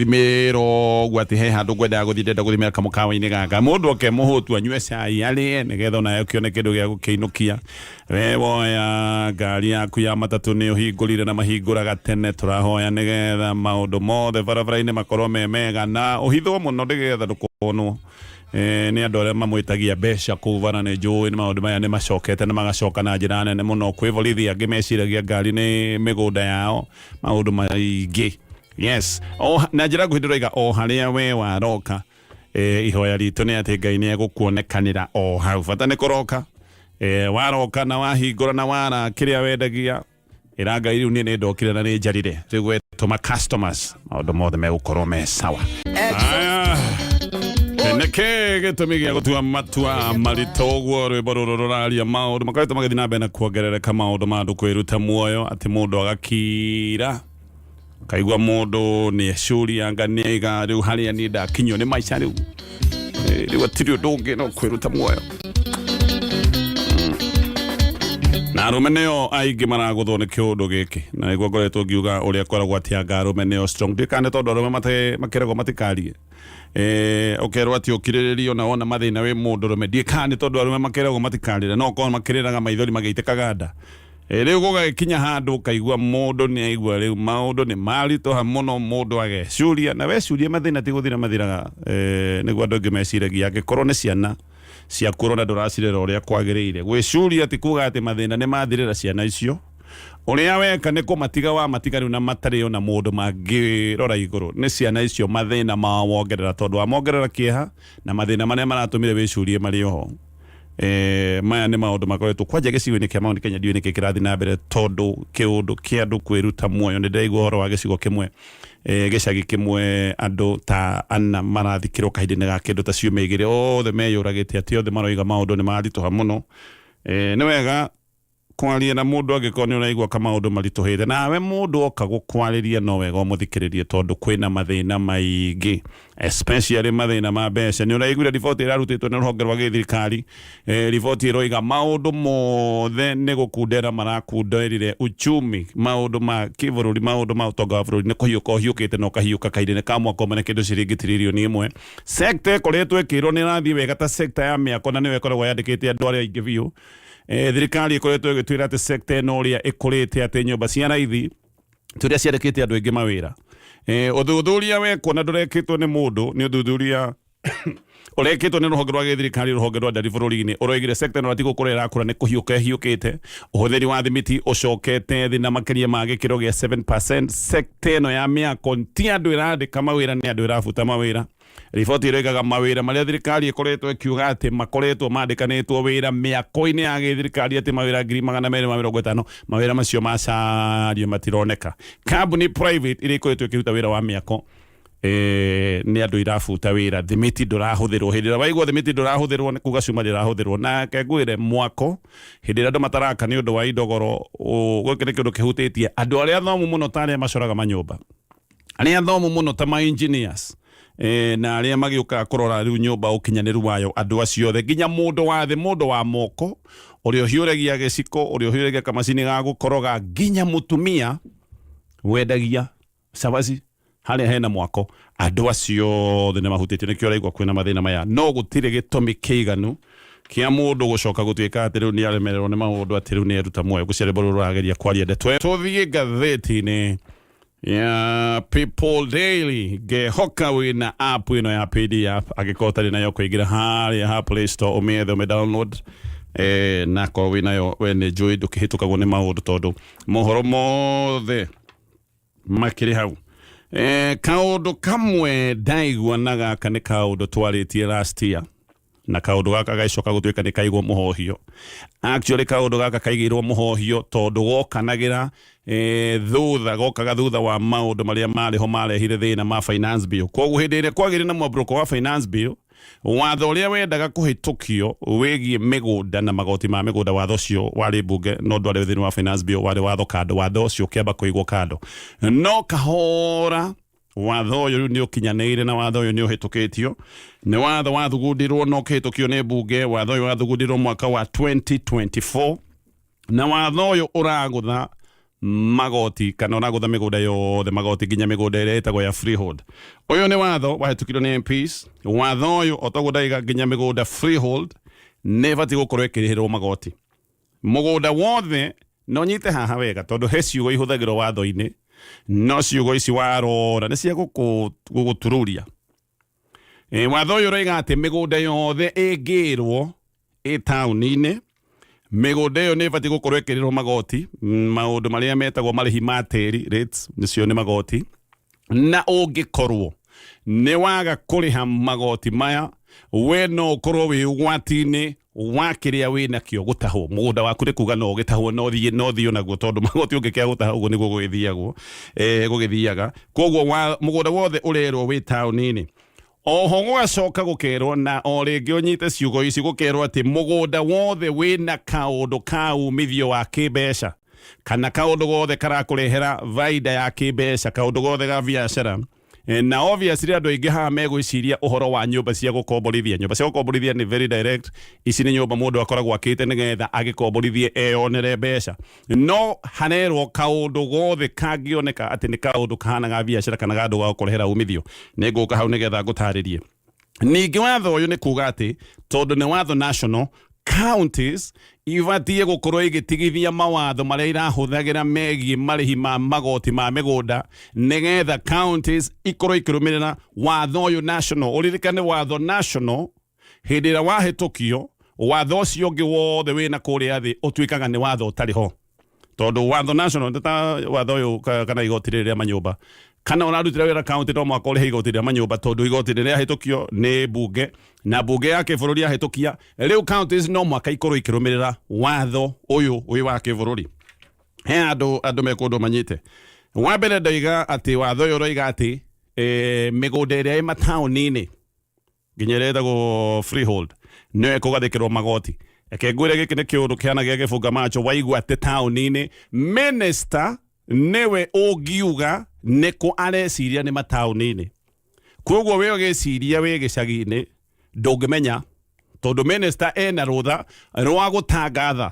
Gũthimĩra ũguo atĩ he handũ ngwendaga gũthiĩ, ndĩrenda gũthimĩra kamũkawa-inĩ gaka, mũndũ oke mũhũtu, anyue cai, arĩe, nĩgetha onawe ũkĩone kĩndũ gĩa gũkĩinũkia. We woya ngari yaku ya matatũ nĩ ũhingũrire na mahingũraga tene, tũrahoya nĩgetha maũndũ mothe barabara-inĩ makorwo me mega na ũhithwo mũno nĩgetha ndũkonwo nĩ andũ arĩa mamwĩtagia mbeca kũu bara. Nĩ njũĩ nĩ maũndũ maya nĩ macokete na magacoka na njĩra nene mũno. Kwĩ borithi angĩ meciragia ngari nĩ mĩgũnda yao, maũndũ maingĩ. Yes, o, na njĩra nguhĩ ndĩroiga o harĩa we waroka, ihoya ritũ nĩ atĩ Ngai nĩ egũkuonekanĩra o hau. Bata nĩ kũroka. Waroka na wahingũra na wara kĩrĩa wendagia, ĩra Ngai rĩu niĩ nĩ ndokire na nĩ njarire, rĩu wetũma customers, maũndũ mothe megũkorwo me sawa. Aya, nĩkĩ gĩtũmi gĩa gũtua matua maritũ ũguo? Rwĩmbo rũrũ rũraria maũndũ makoretwo magĩthiĩ na mbere na kuongerereka, maũndũ ma andũ kwĩruta muoyo, atĩ mũndũ agakira, kaigua mũndũ nĩ ecuria anga nĩ aiga rĩu harĩa niĩ ndakinyio nĩ maica rĩu. Rĩu hatirĩ ũndũ ũngĩ no kwĩruta muoyo. Na arũme nĩo aingĩ maragũthwo nĩ kĩũndũ gĩkĩ, na nĩguo ngoretwo ngiuga ũrĩa koragwo atĩ anga arũme nĩo strong. Ndiũĩ kana nĩ tondũ arũme makeragwo matikarie, ũkerwo atĩ ũkirĩrĩrie ona wona mathĩna wĩ mũndũrũme. Ndiũĩ kana nĩ tondũ arũme makeragwo matikarĩre, no korwo makĩrĩraga maithori magĩitĩkaga nda. Rĩu gũgagĩkinya handũ ũkaigua mũndũ nĩ aigua rĩu maũndũ nĩ maritũha mũno, mũndũ agecuria, na wecuria mathĩna ti gũthira mathiraga. Nĩguo andũ aingĩ meciragia angĩkorwo nĩ ciana ciaku ũrona ndũracirera ũrĩa kwagĩrĩire. Gwĩcuria ti kuga atĩ mathĩna nĩ mathirĩra ciana icio. Ũrĩa weka nĩ kũmatiga wamatiga rĩu na matarĩ ona mũndũ mangĩrora igũrũ. Nĩ ciana icio mathĩna mao wongerera, tondũ wamongerera kĩeha na mathĩna marĩa maratũmire wĩcurie marĩ oho. Maya nĩ maũndũ makoretwo kwanja gĩcigo-inĩ kĩa Mount Kenya. Ndiũĩ nĩkĩ kĩrathiĩ na mbere, tondũ kĩũndũ kĩa andũ kwĩruta muoyo, nĩ ndĩraigua ũhoro wa gĩcigo kĩmwe, gĩcagi kĩmwe, andũ ta ana marathikĩrwo kahinda-inĩ ga kĩndũ ta ciumia 2, othe meyũragĩte, atĩ othe maroiga maũndũ nĩ maritũha mũno. Nĩ wega kwaria na mũndũ angĩkorwo nĩ ũraigua ka maũndũ maritũhĩte nawe. Mũndũ oka gũkwarĩria, no wega ũmũthikĩrĩrie, tondũ kwĩna mathĩna maingĩ, especially mathĩna ma mbeca. Nĩ ũraiguire riboti ĩrarutĩtwo nĩ rũhonge rwa gĩthirikari, riboti ĩroiga maũndũ mothe nĩ gũkundera marakunderire uchumi, maũndũ ma kĩbũrũri, maũndũ ma ũtonga wa bũrũri nĩ kũhiũka ũhiũkĩte na ũkahiũka kahinda-inĩ ka mwaka ũmwe na kĩndũ ciringi tiririoni 1. Sector ĩkoretwo ĩkĩrwo nĩ ĩrathiĩ wega ta sector ya mĩako, na nĩyo ĩkoragwo yandĩkĩte andũ arĩa aingĩ biũ. Thirikari ĩkoretwo ĩgĩtwĩra atĩ sector ĩno ũrĩa ĩkũrĩte, atĩ nyũmba cia raithi tũrĩa ciandĩkĩte andũ aingĩ mawĩra. Ũthuthuria wekwo, na ndũrekĩtwo nĩ mũndũ, nĩ ũthuthuria ũrekĩtwo nĩ rũhonge rwa gĩthirikari, rũhonge rwa ndari bũrũri-inĩ, ũroigire sector ĩno ti gũkũra ĩrakũra, nĩ kũhiũka ĩhiũkĩte. Ũhũthĩri wa thimiti ũcokete thĩ na makĩria ma gĩkĩro gĩa 7%. Sector ĩno ya mĩako ti andũ ĩrandĩka mawĩra, nĩ andũ ĩrabuta mawĩra. Riboti ĩroigaga mawĩra marĩa thirikari ĩkoretwo ĩkiuga atĩ makoretwo mandĩkanĩtwo wĩra mĩako-inĩ ya gĩthirikari, atĩ mawĩra 250,000, mawĩra macio macario matironeka. Kambuni private iria ikoretwo ĩkĩruta wĩra wa mĩako, nĩ andũ irabuta wĩra. Thimiti ndũrahũthĩrwo. Hĩndĩ ĩrĩa waigua thimiti ndũrahũthĩrwo, nĩ kuga cuma ndĩrahũthĩrwo. Na ke ngwĩre, mwako hĩndĩ ĩrĩa andũ mataraka nĩ ũndũ wa indo goro, gĩkĩ nĩ kĩndũ kĩhutĩtie andũ arĩa athomu mũno, ta arĩa macoraga manyũmba, arĩa athomu mũno ta ma engineers, na arĩa magĩũkaga kũrora rĩu nyũmba ũkinyanĩru wayo. Andũ acio othe, nginya mũndũ wa thĩ, mũndũ wa moko ũrĩa ũhiũragia gĩciko, ũrĩa ũhiũragia kamacini ga gũkoroga, nginya mũtumia wendagia cabaci harĩa hena mwako, andũ acio othe nĩ mahutĩtio. Nĩkĩo ũraigua kwĩna mathĩna maya, no gũtirĩ gĩtũmi kĩiganu kĩa mũndũ gũcoka gũtuĩka atĩ rĩu nĩ aremererwo nĩ maũndũ, atĩ rĩu nĩ eruta muoyo. Gũcia rwĩmbo rũrũ rũrageria kwaria ndeto ĩyo. Tũthiĩ ngathĩti-inĩ ya People Daily. Ngehoka wĩna app ĩno ya PD app. Angĩkorwo ũtarĩ nayo, kũingĩra harĩa ha Play Store, ũmĩethe, ũmĩ download, na korwo wĩnayo we nĩ njũĩ ndũkĩhĩtũkagwo nĩ maũndũ, tondũ mohoro mothe makĩrĩ hau. Kaũndũ kamwe ndaigua na gaka nĩ kaũndũ twarĩtie last year, na kaũndũ gaka gagĩcoka gũtuĩka nĩ kaigwo mũhohio. Actually, kaũndũ gaka kaigĩirwo mũhohio tondũ gokanagĩra thutha, gokaga thutha wa maũndũ marĩa marĩ ho marehire thĩna ma finance bill. Koguo hĩndĩ ĩrĩa kwagĩire na mwambũrũko wa finance bill, watho ũrĩa wendaga kũhĩtũkio wĩgiĩ mĩgũnda na magoti ma mĩgũnda, watho ũcio warĩ mbunge no ndwarĩ thĩinĩ wa finance bill, warĩ watho kando. Watho ũcio ũkĩamba kũigwo kando, no kahora watho ũyũ rĩu nĩ ũkinyanĩire na watho ũyũ nĩ ũhĩtũkĩtio. Nĩ watho wathugundirwo na ũkĩhĩtũkio nĩ mbunge. Watho ũyũ wathugundirwo mwaka wa 2024, na watho ũyũ ũragũtha Magoti kana ũragũtha mĩgũnda yothe magoti, nginya mĩgũnda ĩrĩa ĩtagwo ya freehold. Ũyũ nĩ watho wahĩtũkirio nĩ MPs. Watho ũyũ, o toguo ndaiga, nginya mĩgũnda freehold nĩ ĩbatiĩ gũkorwo ĩkĩrĩhĩrwo magoti, mũgũnda wothe. Na ũnyite haha wega, tondũ he ciugo ihũthagĩrwo watho-inĩ, no ciugo ici warora nĩ cia gũgũtururia. Watho ũyũ ũroiga atĩ mĩgũnda yothe ĩngĩrwo ĩ taũni-inĩ, mĩgũnda ĩyo nĩ ĩbatiĩ gũkorwo ĩkĩrĩrwo magoti, maũndũ marĩa metagwo marĩhi ma tĩri, rates, nĩcio nĩ magoti. Na ũngĩkorwo nĩ waga kũrĩha magoti maya, we no ũkorwo wĩ ũgwati-inĩ wa kĩrĩa wĩ nakĩo gũtahwo. Mũgũnda waku nĩ kuga no ũgĩtahwo, no thiĩ no thiĩ naguo, tondũ magoti ũngĩkĩaga gũtaha, ũguo nĩguo gũgĩthiagwo, gũgĩthiaga. Koguo mũgũnda wothe ũrerwo wĩ taũni-inĩ. Oho gũgacoka gũkerwo, na o rĩngĩ ũnyite ciugo ici, gũkerwo atĩ mũgũnda wothe wĩna kaũndũ ka umithio wa kĩmbeca, kana kaũndũ gothe karakũrehera baida ya kĩmbeca, kaũndũ gothe ga biacara. Na obviously andũ aingĩ haha megwĩciria ũhoro wa nyũmba cia gũkomborithia. Nyũmba cia gũkomborithia nĩ very direct. Ici nĩ nyũmba mũndũ akoragwo akĩte nĩgetha agĩkomborithie eyonere mbeca. No harerwo kaũndũ gothe kangĩoneka atĩ nĩ kaũndũ kahana ga biacara kana gandũ ga gũkũrehera umithio. Nĩ ngũka hau nĩgetha ngũtarĩrie. Ningĩ watho ũyũ nĩ kuga atĩ tondũ nĩ watho national, counties ibatiĩ gũkorwo igĩtigithia mawatho marĩa irahũthagĩra megiĩ marĩhi ma magoti ma mĩgũnda, nĩgetha counties ikorwo ikĩrũmĩrĩra watho ũyũ national. Ũririkane, watho national hĩndĩ ĩrĩa wahĩtũkio, watho ũcio ũngĩ wothe wĩna kũrĩa thĩ ũtuĩkaga nĩ watho ũtarĩ ho, tondũ watho national nĩ ta watho ũyũ kana igoti rĩrĩ rĩa manyũmba. Kana ũrarutĩra wĩra county, no mũhaka ũrĩhe igoti rĩa manyũmba, tondũ igoti rĩrĩa rĩahĩtũkio nĩ mbunge, na mbunge ya kĩbũrũri yahĩtũkia, rĩu counties no mũhaka ikorwo ikĩrũmĩrĩra watho ũyũ wĩ wa kĩbũrũri. He andũ me kũndũ manyite. Wa mbere ndoiga atĩ watho ũyũ ũroiga atĩ mĩgũnda ĩrĩa ĩ mataũni-inĩ, nginya ĩrĩa ĩtagwo freehold, nĩyo ĩkũgathĩkĩrwo magoti. Reke ngwĩre, gĩkĩ nĩ kĩũndũ kĩhana gĩa gĩbunga macho. Waigua atĩ taũni-inĩ, minister nĩwe ũngiuga nĩkũ areciria nĩ mataũni-inĩ. Koguo we ũgĩciria wĩ gĩcagi-inĩ ndũngĩmenya, tondũ minister ena rũtha rwa gũtangatha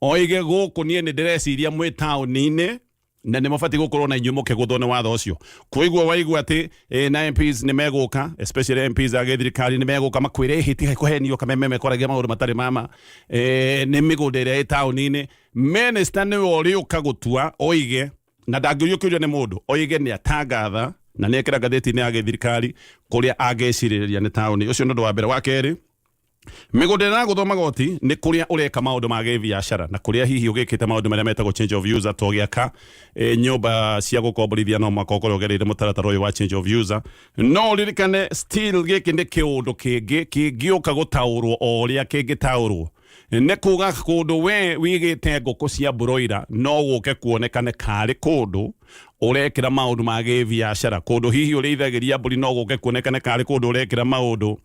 oige, "Gũkũ niĩ nĩ ndĩreciria mwĩ taũni-inĩ," na nĩ mabatiĩ gũkorwo na inyuĩ mũkĩgũthwo nĩ watho ũcio. Koiguo waigua atĩ na MPs nĩ megũka, especially MPs a gĩthirikari nĩ megũka makwĩre, "Ĩhĩ, tiga kũhenio, Kameme mekwaragia maũndũ matarĩ mama, nĩ mĩgũnda ĩrĩa ĩ taũni-inĩ." Minister nĩwe ũrĩũka gũtua oige, na ndangĩũrio kĩũria nĩ mũndũ, oige nĩ atangatha na nĩ ekĩra ngathĩti-inĩ ya gĩthirikari kũrĩa angĩcirĩrĩria nĩ taũni. Ũcio nĩ ũndũ wa mbere. Wa kerĩ, mĩgũnda ĩrĩa ĩragũthwo magoti nĩ kũrĩa ũreka maũndũ ma gĩbiacara, na kũrĩa hihi ũgĩkĩte maũndũ marĩa metagwo change of user. To gĩaka nyũmba cia gũkomborithia, no mwaka ũkorwo ũgereire mũtaratara ũyũ wa change of user. No ũririkane still gĩkĩ nĩ kĩũndũ kĩngĩ kĩngĩũka gũtaũrwo o ũrĩa kĩngĩtaũrwo. Nĩ kuga kũndũ we wigĩte ngũkũ cia broiler no gũke kuonekane karĩ kũndũ ũrekĩra maũndũ ma gĩbiacara. Kũndũ hihi ũrĩithagĩria mbũri no gũke kuonekane karĩ kũndũ ũrekĩra maũndũ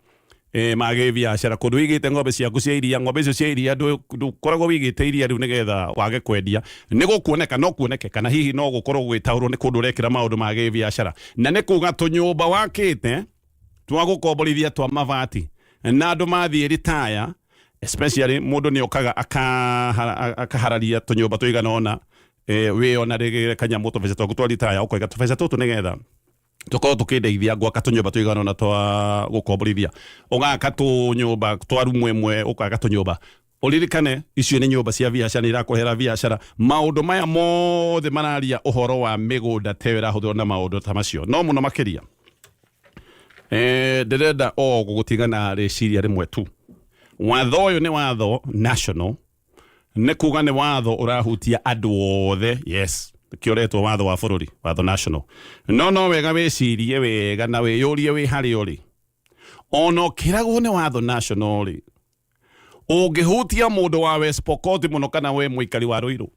ma gĩbiacara. Kũndũ wĩigĩte ng'ombe ciaku cia iria, ng'ombe icio cia iria ndũkoragwo wĩigĩte iria rĩu nĩgetha wage kwendia, nĩ gũkuoneka no kuoneke, kana hihi no gũkorwo gwĩtaũrwo nĩ kũndũ ũrekĩra maũndũ ma gĩbiacara. Na nĩ kuga tũnyũmba wakĩte twa gũkomborithia twa mabati, na andũ mathiĩ ritaya especially, mũndũ nĩ okaga akahararia tũnyũmba tũigana ũna, wĩona rĩgĩre kanyamũ tũbeca twaku twa ritaya, ũkoiga tũbeca tũtũ nĩgetha tũkorwo tũkĩndeithia gwaka tũnyũmba tũigana ũna twa gũkomborithia. Ũgaka tũnyũmba twa rumu ĩmwe, ũgaka tũnyũmba. Ũririkane icio nĩ nyũmba cia biacara, nĩ irakũrehera biacara. Maũndũ maya mothe mararia ũhoro wa mĩgũnda ta ĩyo ĩrahũthĩrwo na maũndũ ta macio. No mũno makĩria, ndĩrenda o gũgũtiga na rĩciria rĩmwe tu. Watho ũyũ nĩ watho national, nĩ kuga nĩ watho ũrahutia andũ othe. Yes, nĩkĩo ũretwo watho wa bũrũri, watho national. No wega wĩcirie wega na wĩyũrie wĩ harĩa ũrĩ, ona ũkĩragwo nĩ watho national rĩ, ũngĩhutia mũndũ wa West Pokot mũno kana we mũikari wa Ruiru.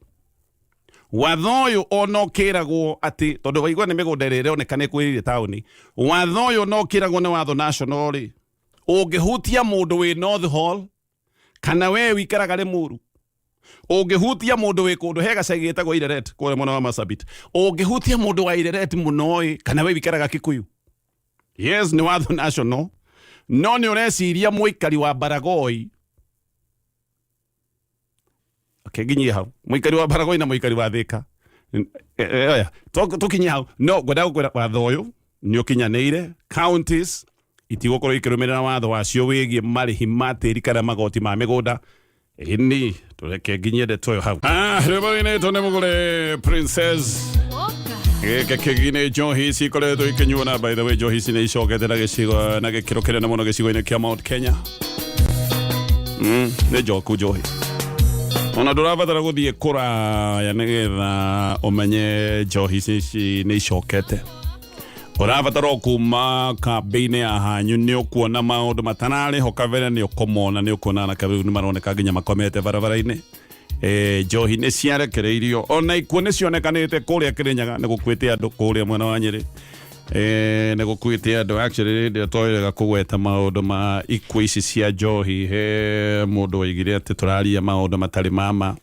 Watho ũyũ ona ũkĩragwo atĩ tondũ waigua nĩ mĩgũnda ĩrĩa ĩroneka nĩ ĩkuhĩrĩirie taũni, watho ũyũ ona ũkĩragwo nĩ watho national rĩ, ũngĩhutia mũndũ wĩ North Hall kana we wikaraga Limuru, ũngĩhutia mũndũ wĩ kũndũ he gacagi gĩtagwo Ireret kũrĩa mwena wa Marsabit, ũngĩhutia mũndũ wa Ireret mũno ĩ, kana we wikaraga Kikuyu, yes, nĩ watho national, no nĩ ũreciria mũikari wa Baragoi. Okay, nginyie hau. Mũikari wa Baragoi na mũikari wa Thika. Oya, tũkinye hau no ngwenda gũkwĩra watho ũyũ nĩ ũkinyanĩire. Counties itigũkorwo ikĩrũmĩrĩra watho wacio wĩgiĩ marĩhi ma tĩri kana magoti ma mĩgũnda. Ĩni tũreke nginyie ndeto ĩyo hau. Rwĩmbo rwinĩtwo nĩ mũgũre Princess. Gĩkĩ kĩgi nĩ njohi ici ikoretwo ikĩnyuo, na by the way, njohi ici nĩ icokete na gĩcigo na gĩkĩro kĩnene mũno gĩcigo-inĩ kĩa Mount Kenya. Nĩ njoku njohi, ona ndũrabatara gũthiĩ kũraya nĩgetha ũmenye njohi ici nĩ icokete. Ũrabatara o kuma kambĩ-inĩ ya hanyu, nĩ ũkuona maũndũ matararĩ ho kabere, nĩ ũkũmona, nĩ ũkuona anake rĩu nĩ maroneka nginya makomete barabara-inĩ. Njohi nĩ ciarekereirio, ona ikuũ nĩ cionekanĩte kũrĩa Kĩrĩnyaga, nĩ gũkuĩte andũ kũrĩa mwena wa Nyĩrĩ, nĩ gũkuĩte andũ. Actually, hĩndĩ ĩrĩa twarega kũgweta maũndũ ma ikuũ ici cia njohi, he mũndũ waigire atĩ tũraria maũndũ matarĩ mama,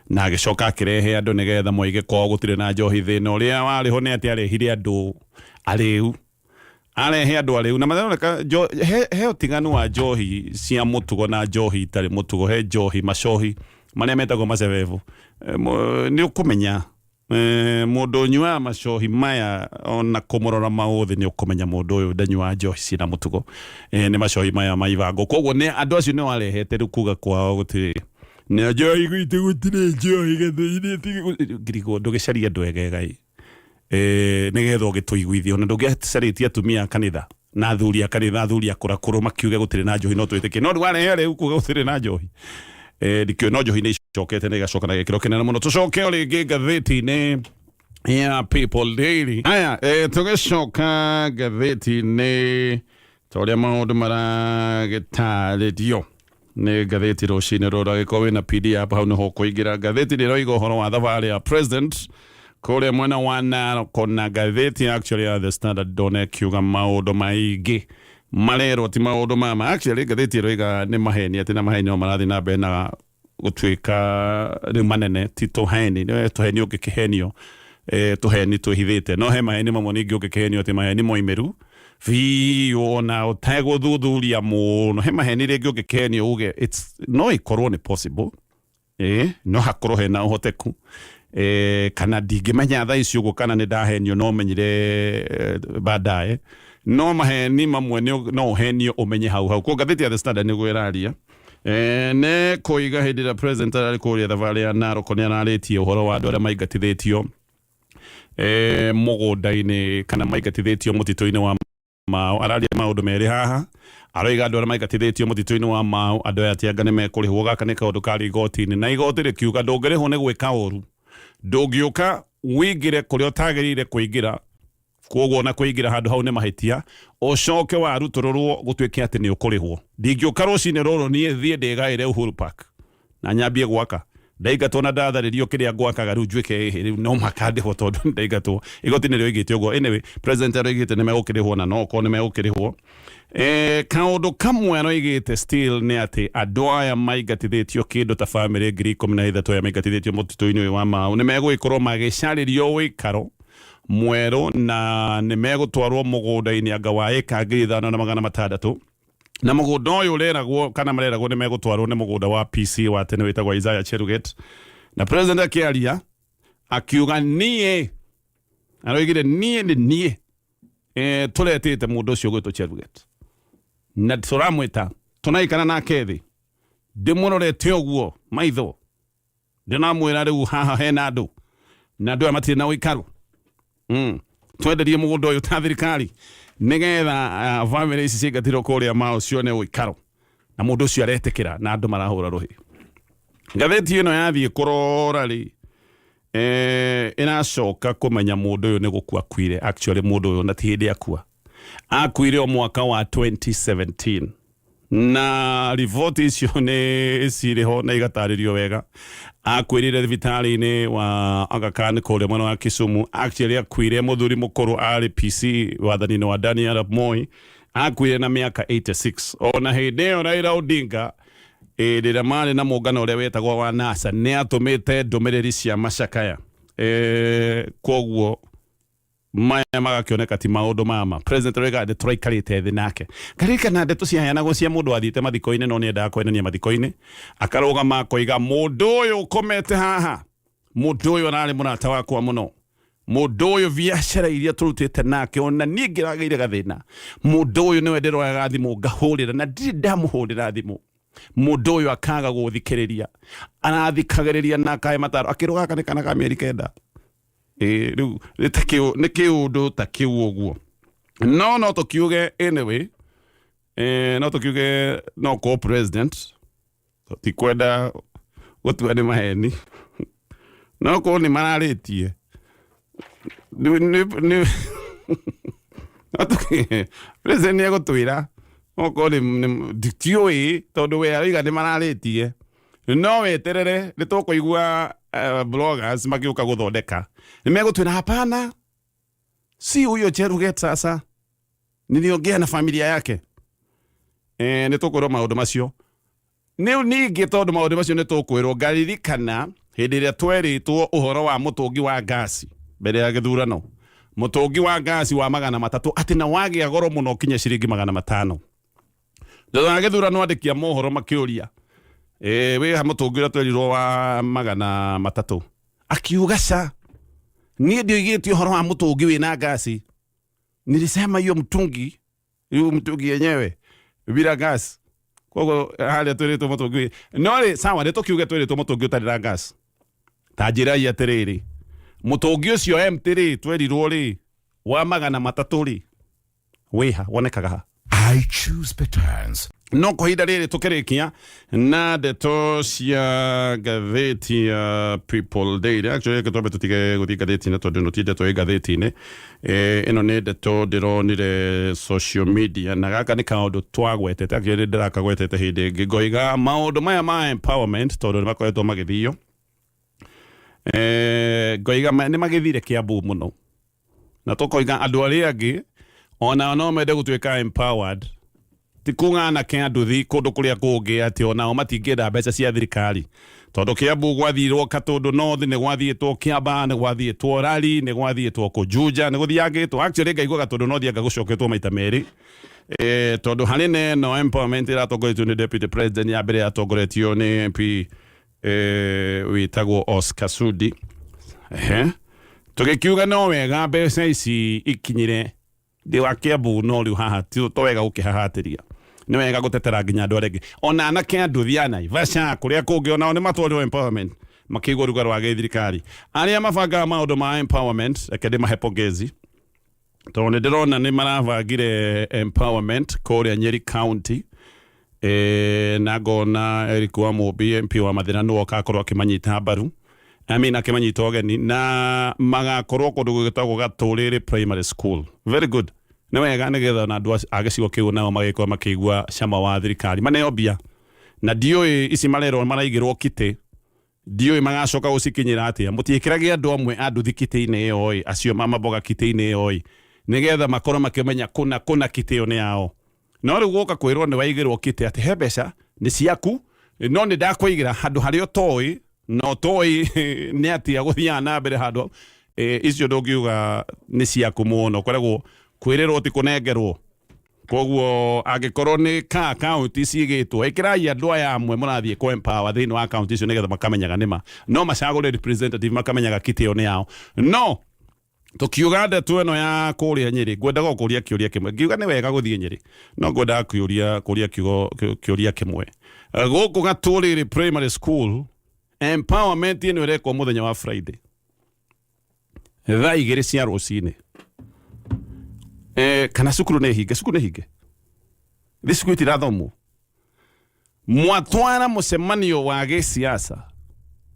na agĩcoka akĩrehe andũ nĩgetha moige kwao gũtirĩ na njohi. Thĩna ũrĩa warĩ ho nĩ atĩ arehire andũ arĩu, arehe andũ arĩu na maroneka he ũtiganu wa njohi cia mũtugo na njohi itarĩ mũtugo. He njohi macohi marĩa metagwo macebebu. Nĩ ũkũmenya mũndũ ũnyuaga macohi maya, ona kũmũrora maũthĩ nĩ ũkũmenya mũndũ ũyũ ndanyuaga njohi ciĩna mũtugo. Nĩ macohi maya ma ibango. Koguo nĩ andũ acio nĩ warehete rĩu kuga kwao gũtirĩ nĩ njohi, gwitũ gũtirĩ njohi gĩthĩinĩ. Ngirigwo ndũgĩcaria andũ egega ĩ nĩgetha ũgĩtũiguithie, ona ndũngĩacarĩtie atumia a kanitha na athuri a kanitha, athuri akũrakũrũ makiuge gũtirĩ na njohi, no twĩtĩkie. No rĩu warehe rĩu kuga gũtirĩ na njohi, ndikĩũĩ. No njohi nĩ icokete na igacoka na gĩkĩro kĩnene mũno. Tũcoke o rĩngĩ ngathĩti-inĩ ya People Daily. Aya, tũgĩcoka ngathĩti-inĩ ta ũrĩa maũndũ maragĩtarĩrio nĩ ngathĩti rũcinĩ rũrũ, agĩkorwo wĩna PDF hau nĩho ũkũingĩra. Ngathĩti nĩ ĩroiga ũhoro wa thabarĩ ya president kũrĩa mwena wa Narok, na ngathĩti actually ya The Standard ndona ĩkiuga maũndũ maingĩ marerwo ti maũndũ mama. Actually, ngathĩti ĩroiga nĩ maheni, atĩ na maheni no marathiĩ na mbere na gũtuĩka rĩu manene. Ti tũheni, nĩ tũheni ũngĩkĩhenio, tũheni twĩhithĩte, no he maheni mamwe ningĩ ũngĩkĩhenio atĩ maheni moimĩru biũ ona ũtegũthuthuria mũno. He maheni rĩngĩ ũngĩkĩhenio uge it's no ĩkorwo nĩ possible, no hakorwo hena ũhoteku, kana ndingĩmenya thaa ici ũguo kana nĩ ndahenio, no menyire baadaye. No maheni mamwe no ũhenio ũmenye hau hau. Koguo ngathĩti ya The Standard nĩguo ĩraria. Nĩ kũiga hĩndĩ ĩrĩa president ararĩ kũrĩa thabarĩ ya Narok, nĩ ararĩtie ũhoro wa andũ arĩa maingatithĩtio mũgũnda-inĩ kana maingatithĩtio mũtitũ-inĩ wa Mau. Araria maũndũ merĩ haha. Aroiga andũ arĩa maingatithĩtio mũtitũ-inĩ wa Mau, andũ aya atianga nĩ mekũrĩhwo. Gaka nĩ kaũndũ karĩ igoti-inĩ, na igoti rĩkiuga ndũngĩrĩhwo nĩ gwĩka ũru. Ndũngĩũka wĩingĩre kũrĩa ũtagĩrĩire kũingĩra, koguo ona kũingĩra handũ hau nĩ mahĩtia, ũcoke warutũrũrwo gũtuĩke atĩ nĩ ũkũrĩhwo. Ndingĩũka rũcinĩ rũrũ niĩ thiĩ ndĩgaĩre Uhuru Park na nyambie gwaka, ndaingatwo na ndatharĩrio kĩrĩa ngwakaga, rĩu njuĩke ĩhĩ rĩu no mũhaka ndĩhwo tondũ ndaingatwo. Igoti nĩ rĩoigĩte ũguo. Anyway, president aroigĩte nĩ megũkĩrĩhwo, na no okorwo nĩ megũkĩrĩhwo. Kaũndũ kamwe aroigĩte still nĩ atĩ andũ aya maingatithĩtio kĩndũ ta bamĩrĩ 13,000 aya maingatithĩtio mũtitũ-inĩ ũyũ wa Mau nĩ megũgĩkorwo magĩcarĩrio ũikaro mwerũ, na nĩ megũtwarwo mũgũnda-inĩ anga wa ĩka 5,600. Na mũgũnda ũyũ ũreragwo kana mareragwo nĩ megũtwarwo nĩ mũgũnda wa PC wa tene wĩtagwo Isaiah Cheruget. Na president akĩaria akiuga niĩ, aroigire niĩ nĩ niĩ tũretĩte mũndũ ũcio ũgwĩtwo Cheruget na tũramwĩta tũnaikara nake thĩ, ndĩmũrorete ũguo maitho, ndĩramwĩra rĩu haha hena andũ na andũ aya matirĩ na ũikaro, twenderie mũgũnda ũyũ ta thirikari nĩgetha bamĩrĩ ici ciingatirwo kũrĩa mao cione ũikaro. Na mũndũ ũcio aretĩkĩra na andũ marahũra rũhĩ. Ngathĩti ĩno yathiĩ kũrora rĩ, ĩracoka kũmenya mũndũ ũyũ nĩ gũkua akuire. Actually, mũndũ ũyũ na ti hĩndĩ akua, akuire o mwaka wa 2017, na riboti icio nĩ cirĩ ho na igatarĩrio wega. Akuĩrĩire thibitarĩ-inĩ wa Aga Khan kũrĩa mwena wa Kisumu. Actually, akuire mũthuri mũkũrũ, arĩ PC wathani-inĩ wa Daniel Arap Moi. Akuire na mĩaka 86. Ona hĩndĩ ĩyo Raila Odinga, hĩndĩ ĩrĩa marĩ na mũngano ũrĩa wetagwo wa NASA, nĩ atũmĩte ndũmĩrĩri cia macakaya. Koguo maya magakĩoneka ti maũndũ mama. President aroiga nĩ tũraikarĩte thĩ nake. Ngaririkana ndeto ciaheanagwo cia mũndũ wathiĩte mathiko-inĩ, no nĩendaga kwenania mathiko-inĩ, akarũgama akoiga mũndũ ũyũ ũkomete haha. Mũndũ ũyũ ararĩ mũrata wakwa mũno. Mũndũ ũyũ biacara iria tũrutĩte nake ona niĩ ngĩragĩire gathĩna. Mũndũ ũyũ nĩwe ndĩroyaga thimũ ngahũrĩra na ndirĩ ndamũhũrĩra thimũ. Mũndũ ũyũ akaga gũthikĩrĩria. Arathikagĩrĩria na akahe mataro. Akĩrwo gaka nĩ kana ka mĩeri kenda. Ĩĩ rĩu nĩ ta kĩũ- nĩ kĩũndũ ta kĩu ũguo. No no tũkiuge anyway, no tũkiuge no ko president tikwenda gũtua nĩ maheni no korwo nĩ mararĩtie no president nĩ egũtwĩra okorwo ndiũĩ tondũ we aroiga nĩ mararĩtie no weterere nĩ tũkũigua bloggers magĩũka gũthondeka nĩ megũtwĩra hapana si huyo Cheruget sasa niliongea na familia yake nĩ tũkwĩrwo maũndũ macio nĩ ningĩ tondũ maũndũ macio nĩ tũkwĩrwo ngaririkana hĩndĩ ĩrĩa twerĩtwo ũhoro wa mũtũngi wa ngasi mbere ya gĩthurano mũtũngi wa ngasi wa 300 atĩ na wagĩa goro mũno kinya ciringi 500 thutha wa gĩthurano andĩki a mohoro makĩũria wĩ ha mũtũngi ũrĩa twerirwo wa 300 akiuga ca niĩ ndioigĩte ũhoro wa mũtũngi wĩna ngasi nilisema hiyo mtungi hiyo mtungi yenyewe bila gas koguo harĩa twĩrĩtwo mũtũngi no rĩ sawa nĩ tũkiuge twĩrĩtwo mũtũngi ũtarĩ na gas ta njĩrai atĩrĩrĩ mũtũngi ũcio empty rĩ twerirwo rĩ wa 300 rĩ wĩha wonekaga ha I choose patterns. No kwa ihinda rĩrĩ tũkĩrĩkia na ndeto cia ngathĩti ya People Daily. Actually reke twambe tũtige gũthiĩ ngathĩti-inĩ tondũ ĩno ti ndeto ĩ ngathĩti-inĩ. Ĩno nĩ ndeto ndĩronire social media na gaka nĩ kaũndũ twagwetete actually ndĩrakagwetete hĩndĩ ĩngĩ ngoiga maũndũ maya ma empowerment tondũ nĩ makoretwo magĩthio. Ngoiga nĩ magĩthire Kiambu mũno na tũkoiga andũ arĩa angĩ onao no mende gũtuĩka empowered ti kuga anake a nduthi kũndũ kũrĩa kũngĩ atĩ onao matingĩenda mbeca cia thirikari tondũ Kiambu gwathirwo Katũndũ North nĩ gwathiĩtwo Kiambaa nĩ gwathiĩtwo Rari nĩ gwathiĩtwo Kũnjunja nĩ gũthiangĩtwo actually ngaigua Gatũndũ North anga gũcoketwo maita merĩ tondũ harĩ na ĩno empowerment ĩratongoretio nĩ deputy president ya mbere yatongoretio nĩ MP wĩtagwo Oscar Sudi. Ehe. Tũgĩkiuga no wega mbeca ici ikinyire ndĩ wa Kiambu no rĩu haha ti to wega gũkĩhahatĩria nĩ wega gũtetera nginya andũ arĩa angĩ ona anake a nduthi a Naivasha kũrĩa kũngĩ onao nĩ matwarirwo empowerment makĩigua ruga rwa gĩthirikari arĩa mabangaga maũndũ ma empowerment reke ndĩmahe pongezi tondũ nĩ ndĩrona nĩ marabangire empowerment kũrĩa Nyeri County na ngona Eric wa Mũmbi MP wa Mathĩna nĩwe ũgakorwo akĩmanyita mbaru I mean akĩmanyita ũgeni na magakorwo kũndũ gũgĩtagwo Gatũrĩrĩ Primary School. Very good. Nĩ wega nĩgetha ona andũ a gĩcigo kĩu nao magĩkorwo makĩigua cama wa thirikari maneo mbia na ndiũĩ ici marerwo maraigĩrwo kitĩ ndiũĩ magacoka gũcikinyĩra atĩa mũtiĩkĩrage andũ amwe a nduthi kitĩ-inĩ ĩyo ĩ acio mamamboga kitĩ-inĩ ĩyo ĩ nĩgetha makorwo makĩmenya kũna kũna kitĩ ĩyo nĩ yao no rĩu gũka kwĩrwo nĩ waigĩrwo kitĩ atĩ he mbeca nĩ ciaku no nĩ ndakũigĩra handũ harĩa ũtoĩ na ũtoĩ nĩ atĩa gũthiaga na mbere handũ icio ndũngiuga nĩ ciaku mũno ũkoragwo kwĩrĩrwo ti kũnengerwo koguo angĩkorwo nĩ ka akaunti cigĩtwo ĩkĩrai andũ aya amwe mũrathiĩ kũ empower thĩinĩ wa akaunti icio nĩgetha makamenyaga nĩma no macagũre representative makamenyaga kitĩ ĩyo nĩ yao no tũkiuga ndeto ĩno ya kũrĩa Nyĩrĩ ngwendaga o kũria kĩũria kĩmwe ngiuga nĩ wega gũthiĩ Nyĩrĩ no ngwendaga kũria kũria kiugo kĩũria kĩmwe gũkũ Gatũrĩrĩ Primary School empowerment ĩno ĩrekwo mũthenya wa Friday thaa 2 cia rũcinĩ kana cukuru nĩ hinge cukuru nĩ hinge thĩ cukuru itirathomwo mwatwara mũcemanio wa gĩsiasa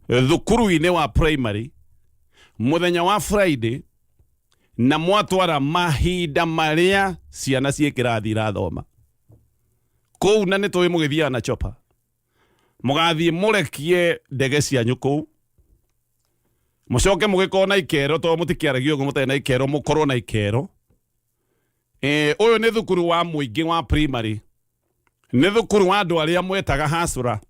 thukuru-inĩ wa primary mũthenya wa Friday na mwatwara mahinda marĩa ciana ciĩ kĩrathi irathoma kũu na nĩ tũĩ mũgĩthiaga na chopa mũgathiĩ mũrekie ndege cianyu kũu mũcoke mũgĩkorwo na ikero tondũ mũtikĩaragia ũguo mũtarĩ na ikero mũkorwo na ikero ũyũ nĩ thukuru wa mũingĩ wa primary nĩ thukuru wa andũ arĩa mwetaga hasura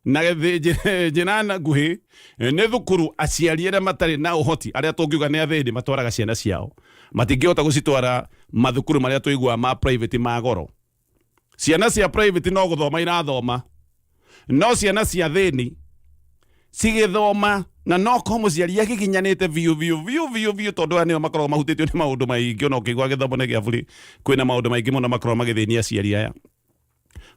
na njĩra nguhĩ nĩ thukuru aciari arĩa matarĩ na ũhoti arĩa tũngiuga nĩ athĩni matwaraga ciana ciao matingĩhota gũcitwara mathukuru marĩa tũiguaga ma private ma goro ciana cia private no gũthoma irathoma no ciana cia thĩni Cigĩthoma na no ko mũciari agiginyanĩte biũ biũ biũ biũ biũ, tondũ aya nĩo makoragwo mahutĩtio nĩ maũndũ maingĩ. Ona ũkĩigua gĩthomo nĩ gĩa burĩ, kwĩna maũndũ maingĩ mũno makoragwo magĩthĩnia aciari aya.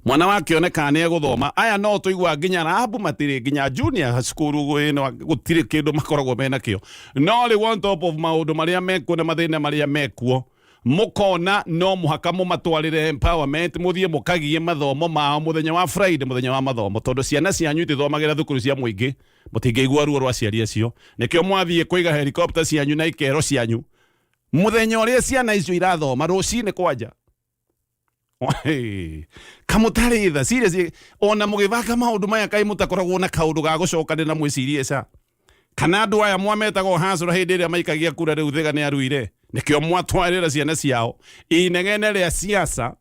Mwana wakĩoneka nĩ egũthoma, aya no tũigua nginya rabu matirĩ, nginya junior school ĩno gũtirĩ kĩndũ makoragwo menakĩo. No rĩu on top of maũndũ marĩa mekuo na mathĩna marĩa mekuo, mũkona no mũhaka mũmatwarĩre empowerment, mũthiĩ mũkagie mathomo mao mũthenya wa Friday, mũthenya wa mathomo, tondũ ciana cianyu itithomagĩra thukuru cia mũingĩ. Mũtingĩigua ruo rwa aciari acio. Nĩkĩo mwathiĩ kũiga helicopter cianyu na ikero cianyu mũthenya ũrĩa ciana icio irathoma rũcinĩ kwanja. Kamũtarĩ tha, seriously. Ona mũgĩbanga maũndũ maya, kaĩ mũtakoragwo na kaũndũ ga gũcokanĩra na mwĩcirie ca kana andũ aya mwametagwo hasũra hĩndĩ ĩrĩa maikagia kura? Rĩu Thĩga nĩ aruire, nĩkĩo mwatwarĩra ciana ciao inegene rĩa siasa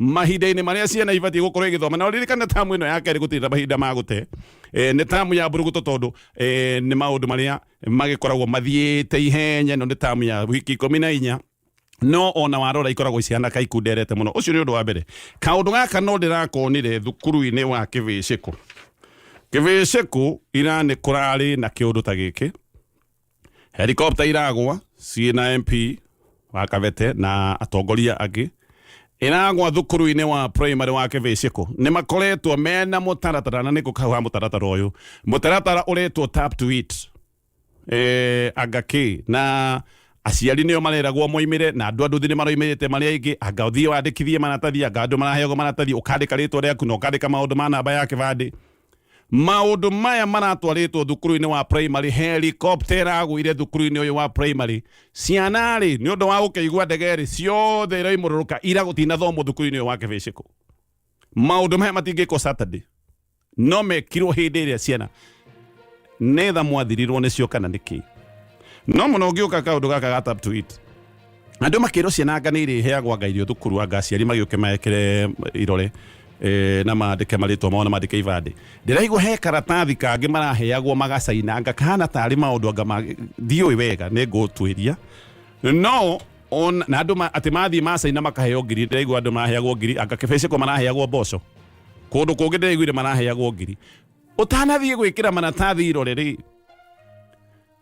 mahinda-inĩ marĩa ciana ibatiĩ gũkorwo igĩthoma. Na ũririkane tamu ĩno ya kerĩ gũtirĩ na mahinda ma gũte. Nĩ tamu ya mburuguto, tondũ nĩ maũndũ marĩa magĩkoragwo mathiĩte ihenya. Ĩno nĩ tamu ya wiki 14, no ona warora ikoragwo ciana kaikunderete mũno. Ũcio nĩ ũndũ wa mbere. Kaũndũ gaka no ndĩrakonire thukuru-inĩ wa Kĩbĩcĩkũ. Kĩbĩcĩkũ ira nĩ kũrarĩ na kĩũndũ ta gĩkĩ, helicopter iragwa ciĩna MP wa Kabete na atongoria angĩ, ĩragwa thukuru-inĩ wa primary wa Kĩbĩcĩkũ. Nĩ makoretwo mena mũtaratara, na nĩkũ kau ha mũtaratara ũyũ, mũtaratara ũretwo Tap to Eat. Anga kĩ na aciari nĩo mareragwo moimĩre, na andũ a nduthi nĩ maroimĩrĩte marĩ aingĩ. Anga ũthiĩ wandĩkithie maratathi, anga andũ maraheagwo maratathi, ũkandĩka rĩtwa rĩaku na ũkandĩka maũndũ ma namba ya kĩbandĩ. Maũndũ maya maratwarĩtwo thukuru-inĩ wa primary. Helicopter ĩragũire thukuru-inĩ ũyũ wa primary. Ciana rĩ, nĩ ũndũ wa gũkĩigua ndege rĩ, ciothe iraimũrũrũka. Ira gũtinathomwo thukuru-inĩ ũyũ wa Kĩbĩcĩkũ. Maũndũ maya matingĩkwo Saturday, no mekirwo hĩndĩ ĩrĩa ciana nĩ tha mwathirirwo nĩcio kana nĩkĩ. No mũno ũngĩũka kaũndũ gaka ga Tap to Eat, andũ makĩrwo ciana anga nĩ irĩheagwo anga irio thukuru, anga aciari magĩũke mekĩre irore na mandĩke marĩtwa mao na mandĩke ibandĩ. Ndĩraigua he karatathi kangĩ maraheagwo magacaina, anga kahana tarĩ maũndũ anga ndiũĩ wega, nĩ ngũtuĩria. No na andũ atĩ mathiĩ macaina makaheo ngiri. Ndĩraigua andũ maraheagwo ngiri, anga Kĩbĩcĩko maraheagwo mboco, kũndũ kũngĩ ndĩraiguire maraheagwo ngiri. Ũtanathiĩ gwĩkĩra maratathi irore rĩ,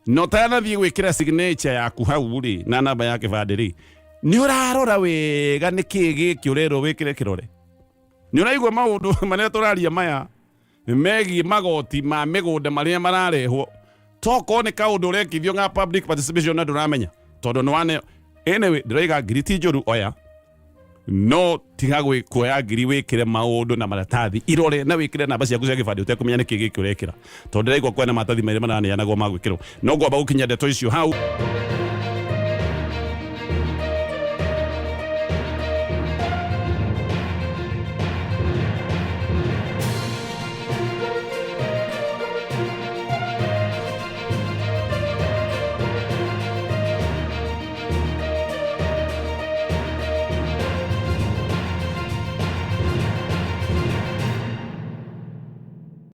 na ũtanathiĩ gwĩkĩra signature yaku hau rĩ na namba ya kĩbandĩ rĩ, nĩ ũrarora wega nĩ kĩĩ gĩkĩ ũrerwo wĩkĩre kĩrore. Nĩ ũraigua maũndũ marĩa tũraria maya megiĩ magoti ma mĩgũnda marĩa mararehwo, tokorwo nĩ kaũndũ ũrekithio ga public participation na ndũramenya tondũ nĩ wane. Anyway, ndĩroiga ngiri ti njũru, oya, no tiga kuoya ngiri wĩkĩre maũndũ na maratathi irore na wĩkĩre namba ciaku cia gĩbandĩ ũtekũmenya nĩkĩ gĩkĩ ũrekĩra, tondũ ndĩraigua kwena maratathi merĩ maraneanagwo ma gwĩkĩrwo. No ngwamba gũkinya ndeto icio hau.